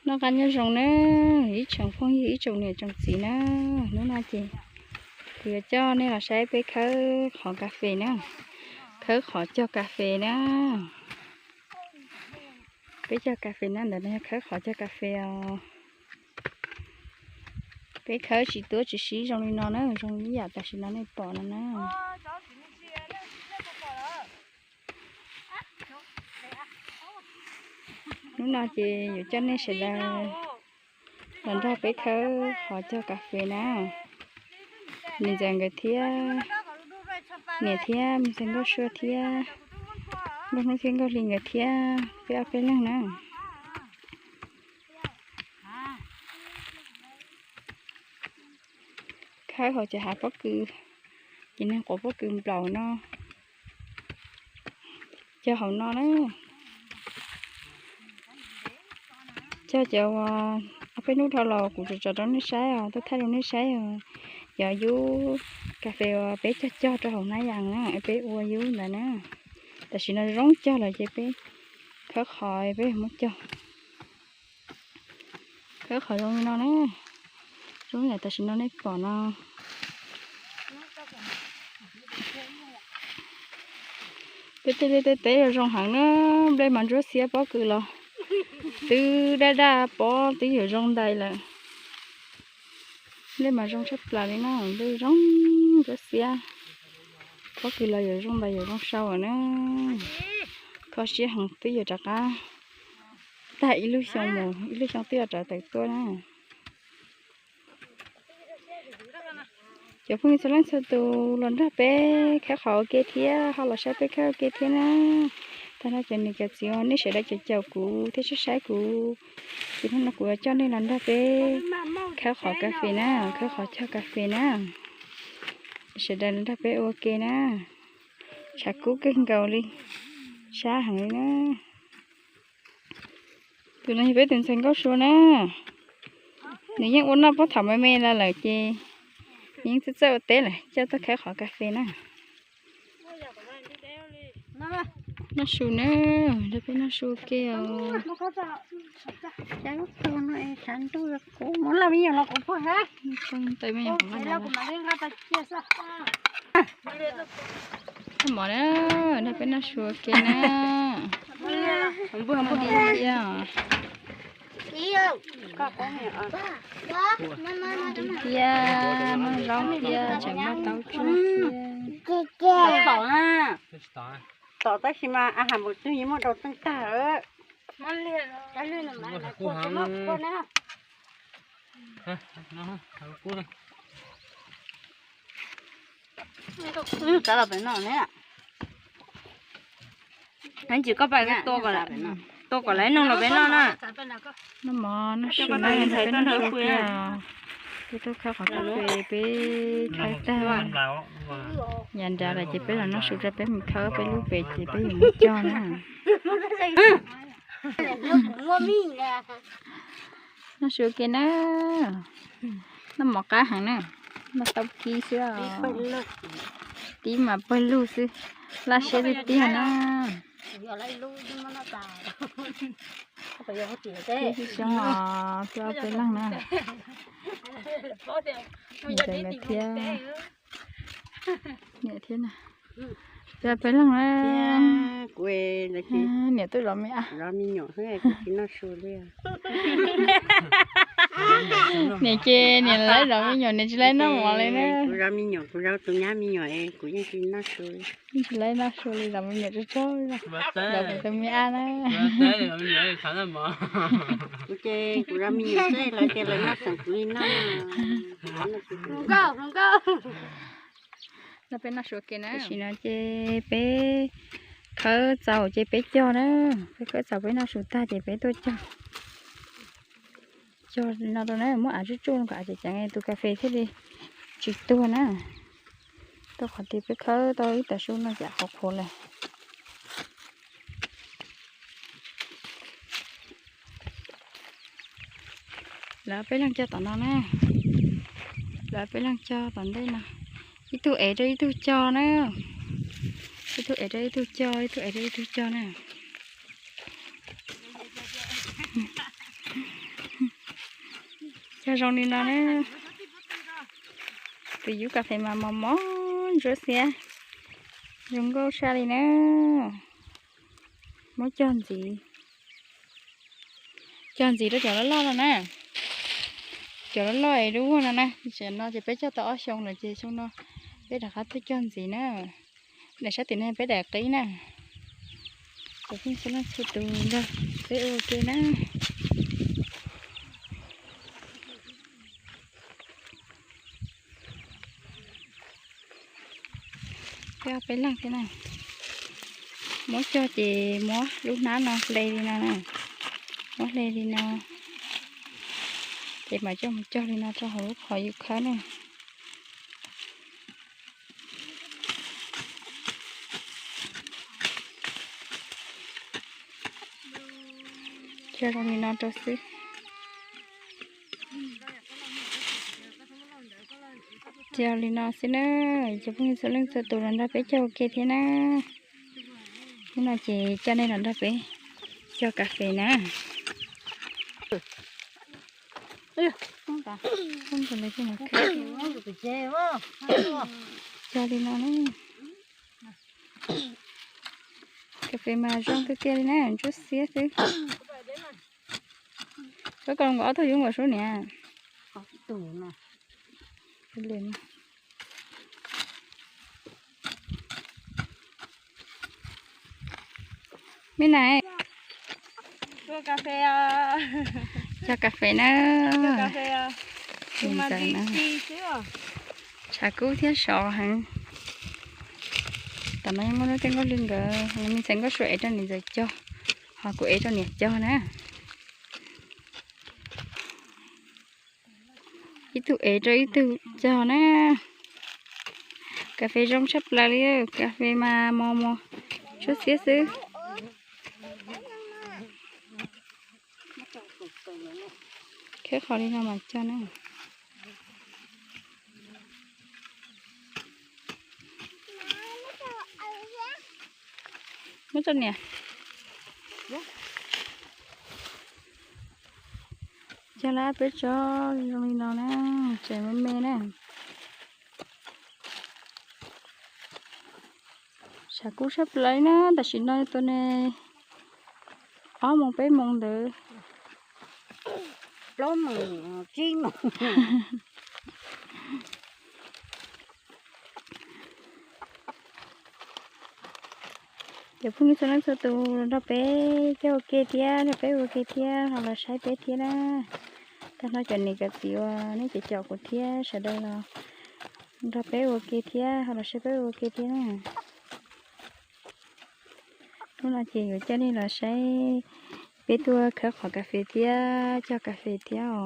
Noj qab nyob zoo na, ib tsoom phooj ywg ib tsoom niam tsoom txiv na, hnub no ces kuv yuav coj nej los saib peb khawb qhov kas fes na, khawb qhov cog kas fes na. Peb cog kas fes na, ntawm no yog khawb qhov cog kas fes os. Peb khawb tsis tuab tsis sib zoo li no na, zoo ib yam tam sim no nej pom no na. Hnub no ces yuav coj nej sawv daws los nrog peb khawb qhov cog kas fes na. Me ntxawm nkawd thiab, niam thiab me ntxawg Nkauj Sua thiab Nkauj Hnub thiab Nkauj Hli nkawd thiab peb ob peb leeg na. Khawb hauv cov hav pob kws, ces neeg quav pob kws nplaum no, cog hauv no na. Cog cov uas ob peb hnub dhau los kuv tso tso rau nej saib os, tuaj thaij rau nej saib os. Cov yub kas fes uas peb cog cog rau hauv hnab yas na, peb ua yub ntawd na. Tam sim no zoo cog lawm ces peb khawb qhov peb yuav muab cog. Khawb qhov zoo li no na, zoo yam tam sim no nej pom no. Peb tej liaj tej teb yuav zoo heev na, nplej mas ntsuab xiab pob kws los twb daj daj pob twb yuav zoo ntais lawm. Nplej mas zoo tshaj plaws li na, nplej zoo ntsuab xiab, pob kws los yuav zoo ntais yuav zoo sau na. Kho siab heev twb yuav rov qab tag ib lub xyoo mus, ib lub xyoo twb yuav rov tawm tuaj na. Cov phooj ywg txhua leej txhua tus los nrog peb khawb qhov ua ke thiab, ho los saib peb khawb ua ke thiab na. Tag no cov niam cov txiv, nej sawv daws caum caum kuv thiab saib saib kuv, ces hnub no kuv yuav coj nej los nrog peb khawb qhov kas fes na, khawb qhov cog kas fes na. Sawv daws los nrog peb ua ke na. Tshav kub kawg nkaus li, sab heev li na. Tus no yog peb tus ntxhais Nkauj Sua na, nws yeej ua noj pob thaum me me los lawm ces nws yeej txawj txawj ua teb lawm, coj tuaj khawb qhov kas fes na. Noj su na, nrog peb noj su ke os. Cov tug no es tshav ntuj kuv mus laj me nyuam los kuv pog hab. Tag mov na, nrog peb noj su ke na. Npua npua thiab. Ntim thiab, noj zaub thiab, tseem muaj taub tshuaj thiab. Tom tab sis mas a has npaum twg yeej muab dau tseej tag. Rov los pem no ne. Ntsis koj pais tua kom lawv noj los peb noj na. Noj mov noj su na, peb noj su kiag. Peb tuaj khawb qhov kas fes, peb khawb tag yav nrad lawm ces peb los noj su rau peb mus khawb peb lub pem ces peb yuav mus cog na. Noj su ke na, noj mov qab heev na, noj tau kib xwb os. Tib mas pawg lug xwb, laj siab tiag tiag na. Tib xyoo os, peb ob peb leeg na. Ntxawm lawv thiab, niam thiab na, peb ob peb leeg na. Niam tuaj zov me ab, niam ces niam lawv zov me nyuam, niam tsis lawv noj mov li na. Kuv zov me nyuam, kuv zov tus nyab me nyuam es kuv yeej tsis noj su li. Yeej tsis lawv noj su li, zov me nyuam tsaug tsaug, zov kuv tus me ab na. Kuv ces kuv zov me nyuam xwb, lawv tias lawv noj seem kuv li noj. Tam sim no ces peb khawb txaus ces peb cog na, peb khawb txaus peb noj su tag ces peb tuaj cog. Cog no rau na, muab av tsuj tsuj no kom av ceev ceev tus kas fes thiaj li tsis tuag na. Rau qhov tias peb khawb tau ib tag su no cas qhuav qhuav lawm. Lawv peb leeg cog tom no na. Lawv peb leeg cog tom ntej no. Ib tug ev rau ib tug cog na. Ib tug ev rau ib tug cog, ib tug ev rau ib tug cog na. Zoo li no na. Tus yub kas fes mas mos mos ntsuab xiab, zoo nkauj tshaj li na. Muab cog ntxiv, cog ntxiv rau cov loj loj no na. Cov loj loj es dub no na, tam no ces peb cog tau ob xyoo lawm ces xyoo no peb rov qab tuaj cog ntxiv na. Daim sab tim no peb daim qib na. Cov phooj ywg txhua leej txhua tus nrog peb ua ke na. Peb ob peb leeg thiab na. Muab cog ces muab lub hnab no hle li no na. Muab hle li no, ces mam coj mus cog li no rau hauv lub qhov yus khawb na. Cog li no rau xwb. Cog li no xwb na, cov phooj ywg txhua leej txhua tus los nrog peb cog ua ke thiab na. Hnub no ces coj nej los nrog peb cog kas fes na. Cog li no na. Kas fes mas zoo tiag tiag li na, ntsuab xiab xwb. Koj kom nkaus ob tug yub nkaus sub niam. Me nais, cog kas fes na. Tshav kub thiab sov heev. Tam no muaj lub tej nkauj hli nkawd, me ntxhais nkauj sua ev rau niam ntxawm cog, ho kuv ev rau niam cog na. Ib tug ev rau ib tug cog na. Kas fes zoo tshaj plaws li, kas fes mas mos mos ntsuab xiab xwb. Khawb qhov li no mas cog na. Muab rau niam. Cog lab peb tso, zoo li no na, tseem me me na. Tshav kub tshaj plaws na, tam sim no tus ne ob moos peb moos ntawd. Plaub moos tsib moos. Cov phooj ywg txhua leej txhua tus los nrog peb cog ua ke thiab, nrog peb ua ke thiab, ho los saib peb thiab na. Tag nrho cov niam cov txiv uas nej cov caum kuv thiab sawv daws los nrog peb ua ke thiab, ho los saib peb ua ke thiab na. Hnub no ces yuav coj nej los saib peb tuaj khawb qhov kas fes thiab cog kas fes thiab os.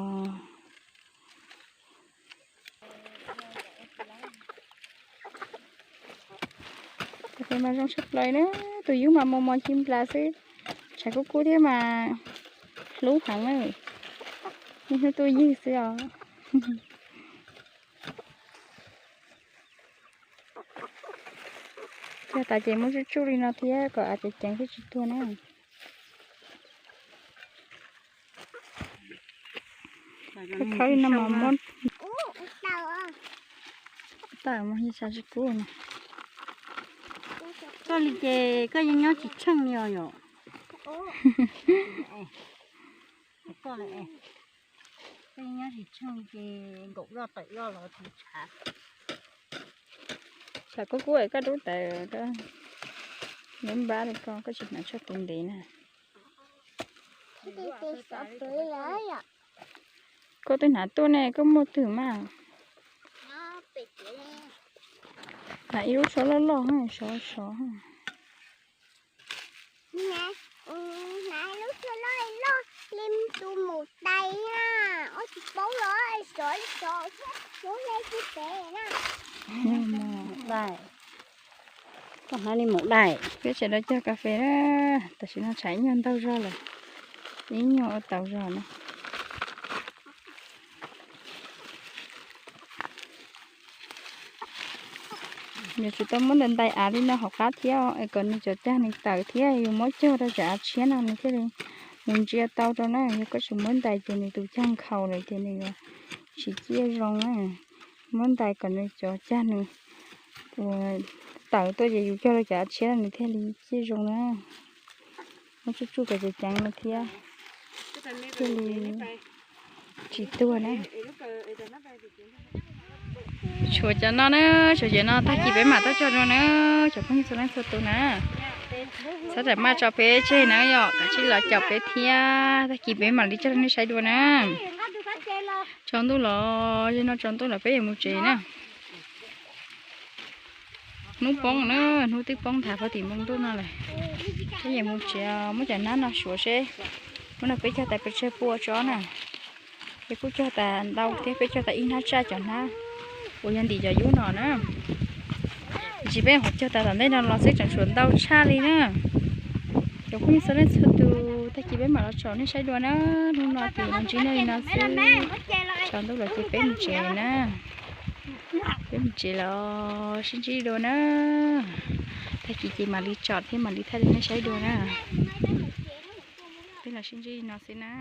Kas fes mas zoo tshaj plaws na, tus yub mas mos mos ci nplas xwb, tshav kub kub thiab mas hlub heev na, niaj hnub tuaj ywg xwb os. Cog tas ces muab tsuj tsuj li no thiab kom av ceev ceev thiaj tsis tuag na. Khawb li no mas muab tawm mus ib sab tsis kub na. Koj li ces koj yeej nyob tsis tsheej li os yom. Koj nyob tsis tsheej ces nkaum zoj tawm zoj los tsis tshav. Tshav kub kub es koj rub tawm, neb npab li koj, koj tsis hnav tshuaj tus ntev na. Koj twb hnav tuaj ne, koj muaj twg mas? Hnav ib lub tshuaj loj loj, sov sov. Hnav lub tshuaj loj loj li tus maum tais na, ua tsis paub los sov sov thiab, lub hle tsis pem na. Koj hnav li maum daim. Peb sawv daws cog kas fes na, tam sim no tshav ib nyuag ntaug zog lawm, ib nyuag ua taus zog na. Yus tsis tau muab ntais ntais av li no hauv qab thiab es kom nws cov cag nws tawm thiab, yus muab cog rau cov av tshiab no nws thiaj li mus ntsia tau rau na. Yog koj tsis muab ntais ces nws tus cag nkhaus lawm ces nws yuav Tsis ciaj zoo na. Muab ntais kom nws cov cag nws uas tawm tuaj ces yus cog rau cov tshiab nws thiaj li ciaj zoo na. Muab tsuj tsuj kom ceev ceev no thiab thiaj li tsis tuag na. Tshuav cov no na, tshuav cov no tag kis peb mam tuaj cog dua na, cov phooj ywg txhua leej txhua tus na. Txhob ram maj tso peb tseg na yom, kav tsij los caum peb thiab, tag kis peb mam li cog rau nej saib dua na. Tsaus ntuj los, zaum no tsaus ntuj los peb yuav mus tsev na. Hnub poob na, hnub twb poob nthav puag tim npoo ntuj no lawm. Peb yuav mus tsev, muab cov hnab no suav seb, hnub no peb cog tas pes tsawg puas tsob na. Peb kuj cog tas ntau thiab, peb cog tas ib hnab tsaj cov hnab uas yog ntim cov yub no na. Tab sis peb nyuam qhuav cog tas tom ntej no los xwb tseem tshuav ntau tshaj li na. Cov phooj ywg txhua leej txhua tus, tag kis peb mam los tsom nej saib dua na. Hnub no ces los ntsib nej li no xwb. Tsaus ntuj los ces peb mus tsev na. Peb mus tsev los sib ntsib dua na. Tag kis ces mam li tsom thiab mam li thaij rau nej saib dua na. Peb los sib ntsib li no xwb na.